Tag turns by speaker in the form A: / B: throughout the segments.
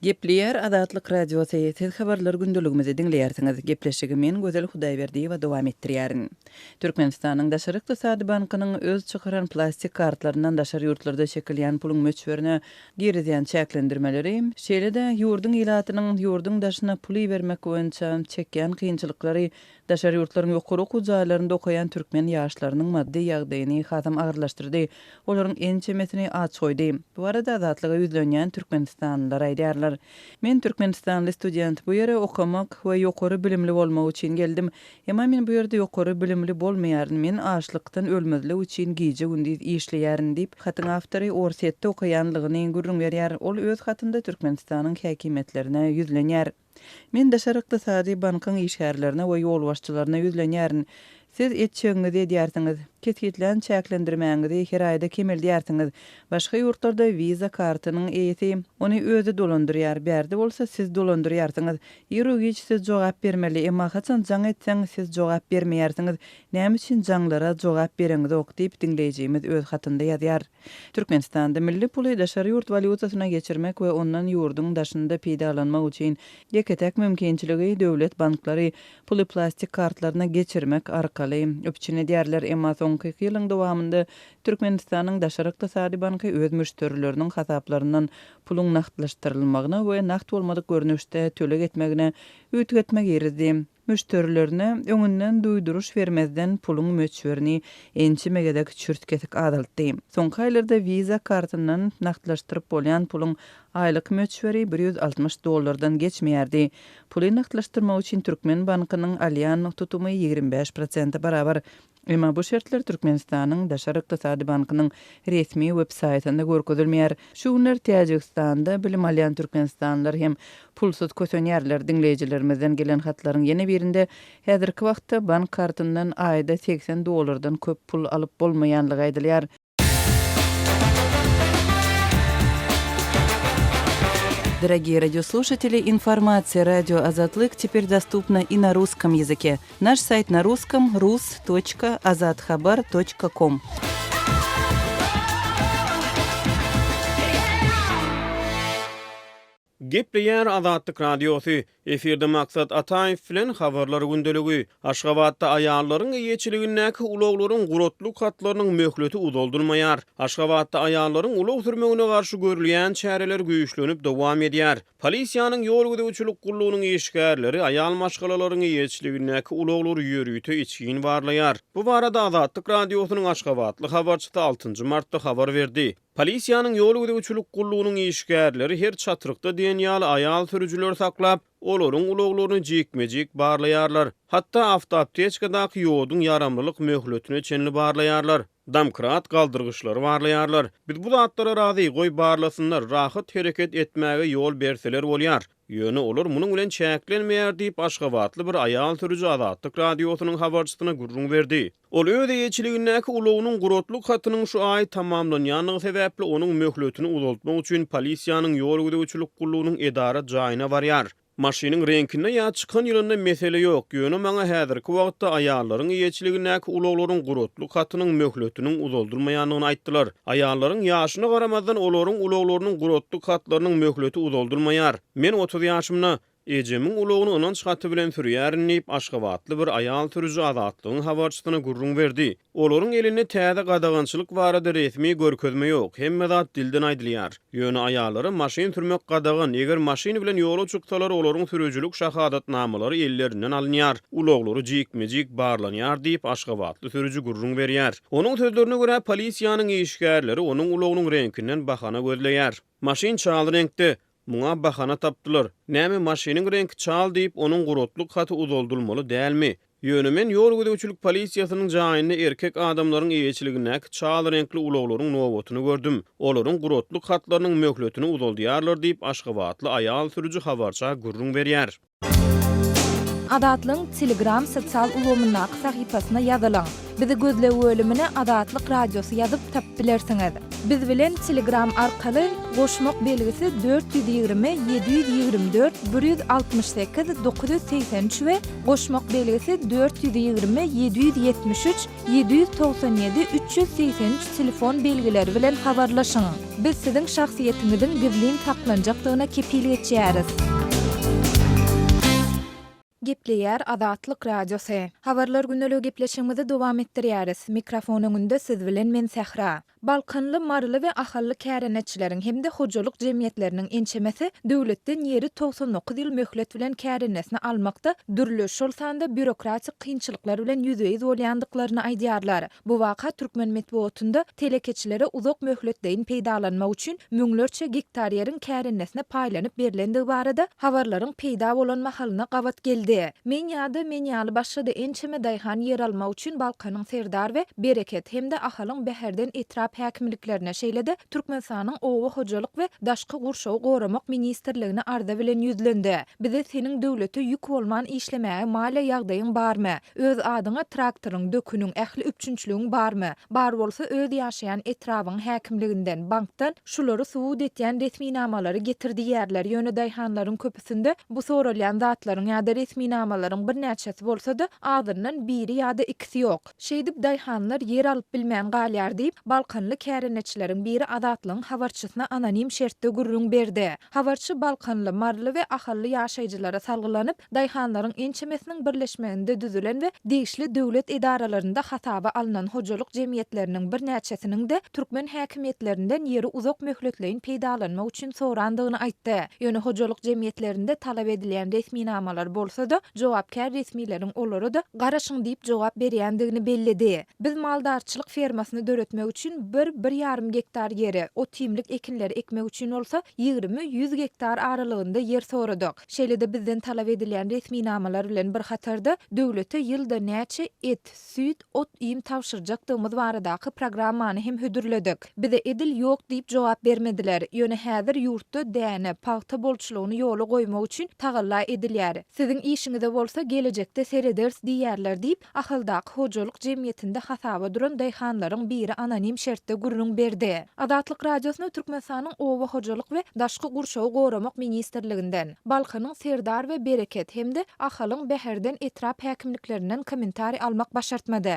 A: Gepleýär Azatlyk Radiosy, Siz habarlar gündeligimizi diňleýärsiňiz. Gepleşigi men Gözel Hudaýberdiýewa dowam etdirýärin. Türkmenistanyň Daşary ykdysady bankynyň öz çykaran plastik kartlaryndan daşary ýurtlarda çekilýän puluň möçberine girizýän çäklendirmeleri, şeýle-de ýurduň ilatynyň ýurduň daşyna pul ibermek boýunça çekýän kynçylyklary daşary ýurtlaryň ýokary okuw jaýlarynda okaýan türkmen ýaşlarynyň maddy ýagdaýyny hasam agyrlaşdyrdy, olaryň ençemesini aç goýdy. Bu barada Azatlyga ýüzlenýän türkmenistanlylar aýdýarlar. Men türkmenistanly student, bu ýere okamak we ýokary bilimli bolmak üçin geldim. Emma men bu ýerde ýokary bilimli bolmaýaryn, men açlykdan ölmezlik üçin gije-gündiz işleýärin diýip, hatyň awtory Orsýetde okaýanlygyny gürrüň berýär. Ol öz hatynda Türkmenistanyň häkimiýetlerine ýüzlenýär. Men Daşary ykdysady bankyň işgärlerine we ýolbaşçylaryna ýüzlenýärin. Siz etjegiňizi edýärsiňiz. Kesgitlän çäklendirmäňizi her aýda kemeldýärsiňiz. Başga ýurtlarda Visa kartynyň eýesi ony özi dolandyrýar, bärde bolsa siz dolandyrýarsyňyz. Iru-giç siz jogap bermeli, emma haçan jaň etseň, siz jogap bermeýärsiňiz. Näme üçin jaňlara jogap bereňizok diýip, diňleýjimiz öz hatynda ýazýar. Türkmenistanda milli puly daşary ýurt walýutasyna geçirmek we ondan ýurduň daşynda peýdalanmak üçin ýeke-täk mümkinçiligi döwlet banklary puly plastik kartlaryna geçirmek arkaly üpjün edýärler. Emma soňky iki ýylyň dowamynda Türkmenistanyň Daşary ykdysady banky öz müşderileriniň hasaplaryndan puluň nagtlaşdyrylmagyna we nagt bolmadyk görnüşde töleg etmegine üýtgetme girizdi. Müşderilerine öňünden duýduryş bermezden puluň möçberini ençeme gezek çürt-kesik azaltdy. Soňky aýlarda Visa kartyndan nagtlaşdyryp bolýan puluň aýlyk möçberi 160 dollardan geçmeýärdi. Puly nagtlaşdyrmak üçin türkmen bankynyň alýan tutumy 25 prosente barabar. Emma bu şertler Türkmenistanyň Daşary ykdysady bankynyň resmi web saýtynda görkezilmeýär. Şu günler Täjigistanda bilim alýan türkmenistanlylar hem pulsuz kösenýärler. Diňleýjilerimizden gelen hatlaryň ýene birinde häzirki wagtda bank kartyndan aýda 80 dollardan köp pul alyp bolmaýanlygy aýdylýar. Дорогие радиослушатели, информация радио Азатлык теперь доступна и на русском языке. Наш сайт на русском rus.azathabar.com.
B: Gepleýär Azatlyk Radiosy, Efirde Maksat Ataýew bilen Habarlar gündeligi. Aşgabatda aýallaryň eýeçiligindäki ulaglaryň guratlyk hatlarynyň möhleti uzaldylmaýar. Aşgabatda aýallaryň ulag sürmegine garşy görülýän çäreler güýçlenip dowam edýär. Polisiýanyň ýol gözegçilik gullugynyň işgärleri aýal maşgalalaryň eýeçiligindäki ulaglary ýörite içgin barlaýar. Bu barada Azatlyk Radiosynyň aşgabatly habarçysy altynjy martda habar berdi. Polisiýanyň ýol gözegçilik gullugynyň işgärleri her çatrykda diýen ýaly aýal sürüjileri saklap, olaryň ulaglaryny jikme-jik barlaýarlar. Hatda awtoapteçkadaky ýoduň ýaramlylyk möhletine çenli barlaýarlar. Domkrat galdyrgyçlary barlaýarlar. Biz bu zatlara razy, goý barlasynlar, rahat hereket etmäge ýol berseler bolýar. Ýöne olar munuň bilen çäklenmeýär diýip, aşgabatly bir aýal sürüji Azatlyk Radiosynyň habarçysyna gürrüň berdi. Ol öz eýeçiligindäki ulagynyň guratlyk hatynyň şu aý tamamlanýandygy sebäpli onuň möhletini uzaltmak üçin polisiýanyň ýol gözegçilik gullugynyň edara jaýyna barýar. Maşynyň reňkinde ýa çykan ýylynda mesele ýok, ýöne maňa häzirki wagtda aýallaryň eýeçiligindäki ulaglaryň guratlyk hatynyň möhletiniň uzaldylmaýandygyny aýtdylar. Aýallaryň ýaşyna garamazdan olaryň ulaglarynyň guratlyk hatlarynyň möhleti uzaldylmaýar. Men 30 ýaşymda. Ejemiň ulagyny ynanç haty bilen sürýärin diýip, aşgabatly bir aýal sürüji Azatlygyň habarçysyna gürrüň berdi. Olaryň elinde täze gadagançylyk barada resmi görkezme ýok, hemme zat dilden aýdylýar. Ýöne aýallara maşyn sürmek gadagan, eger maşyn bilen ýola çyksalar, olaryň sürüjilik şahadatnamalary ellerinden alynýar, ulaglary jikme-jik barlanýar diýip, aşgabatly sürüji gürrüň berýär. Onuň sözlerine görä, polisiýanyň işgärleri onuň ulagynyň reňkinden bahana gözleýär. Maşyn çal reňkde, Muňa bahana tapdylar. Näme maşynyň reňki çal diýip onuň guratlyk haty uzaldylmaly dälmi? Ýöne men ýol gözegçilik polisiýasynyň jaýynda erkek adamlaryň eýeçiligindäki çal reňkli ulaglaryň nobatyny gördüm. Olaryň guratlyk hatlarynyň möhletini uzaldýarlar diýip, aşgabatly aýal sürüji habarça gürrüň berýär.
C: Azatlygyň Telegram sosial ulgamyndaky sahypasyna ýazylyň. Bizi gözleg bölümine Azatlyk Radiosy ýazyp tapyp bilersiňiz. Biz bilen Telegram arkaly goşmak belgisi 420 724 168 983 we goşmak belgisi 420 773 797 383 telefon belgileri bilen habarlaşyň. Biz siziň şahsyýetiňiziň gizlin saklanjakdygyna kepil geçýäris. Gepleýär Azatlyk Radiosy. Habarlar gündeligi gepleşigimizi dowam etdirýäris. Mikrofon öňünde siz bilen men Sähra. Balkanly, maryly we ahally kärendeçileriň hem-de hojalyk jemgyýetleriniň ençemesi döwletden ýeri 99 ýyl möhlet bilen kärendesine almakda dürli, şol sanda býurokratik kynçylyklar bilen ýüzbe-ýüz bolýandyklaryny aýdýarlar. Bu waka türkmen metbugatynda telekeçilere uzak möhletleýin peýdalanmak üçin müňlerçe gektar ýeriň kärendesine paýlanyp berlendigi barada habarlaryň peýda bolan mahalyna gabat geldi. Men ýa-da men ýaly başga-da ençeme daýhan ýer almak üçin Balkanyň Serdar we Bereket hem-de Ahalyň Bäherden etrap häkimliklerine, şeýle-de Türkmenistanyň Oba hojalyk we daşky gurşawy goramak ministrligine arza bilen ýüzlendi. Bize seniň döwlete ýük bolman işlemäge maliýe ýagdaýyň barmy? Öz adyňa traktoryň, döküniň, ähli üpjünçiligiň barmy? Bar bolsa öz ýaşaýan etrabyňyň häkimliginden, bankdan şulary subut etýän resminamalary getir diýýärler, ýöne daýhanlaryň köpüsinde bu soralýan zatlaryň ýa-da resminamalaryň birnäçesi bolsa-da, azyndan biri ýa-da ikisi ýok. Şeýdip daýhanlar ýer alyp bilmän galýar diýip, balkanly kärendeçileriň biri Azatlygyň habarçysyna anonim şertde gürrüň berdi. Habarçy balkanly, maryly we ahally ýaşaýjylara salgylanyp, daýhanlaryň ençemesiniň birleşmeginde düzülen we degişli döwlet edaralarynda hasaba alnan hojalyk jemgyýetleriniň birnäçesiniň-de türkmen häkimiýetlerinden ýeri uzak möhletleýin peýdalanmak üçin sorandygyny aýtdy. Ýöne hojalyk jemgyýetlerinde talap edilýän resminamalar bolsa-da, jogapkär resmileriň olara-da garaşyň diýip jogap berýändigini belledi. Biz maldarçylyk fermasyny döretmek üçin bir, bir ýarym gektar ýeri, ot-iýmlik ekinleri ekmek üçin bolsa 20, 100 gektar aralygynda ýer soradyk. Şeýle-de bizden talap edilýän resminamalar bilen bir hatarda döwlete ýylda näçe et, süýt, ot-iým tabşyrjakdygymyz baradaky programmany hem hödürledik. Bize edil ýok diýip jogap bermediler. Ýöne häzir ýurtda däne, pagta bolçulygyny ýola goýmak üçin tagalla edilýär. Siziň işiňize bolsa gelejekde serederis diýýärler diýip, Ahaldaky hojalyk jemgyýetinde hasaba duran daýhanlaryň biri anonim şertde gürrüň berdi. Azatlyk Radiosyna Türkmenistanyň Oba hojalyk we daşky gurşawy goramak ministrliginden, Balkanyň Serdar we Bereket hem-de Ahalyň Bäherden etrap häkimliklerinden kommentariý almak başartmady.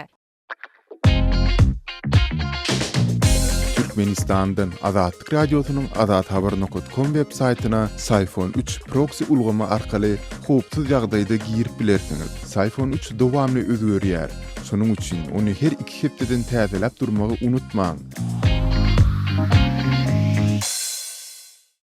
D: Türkmenistandan Azatlyk Radiosynyň azathabar nokat kom web saýtyna Syfon üç proksi ulgamy arkaly howpsuz ýagdaýda girip bilersiňiz. Syfon üç dowamly özgerýär. Şonuň üçin ony her iki hepdeden täzeläp durmagy unutmaň.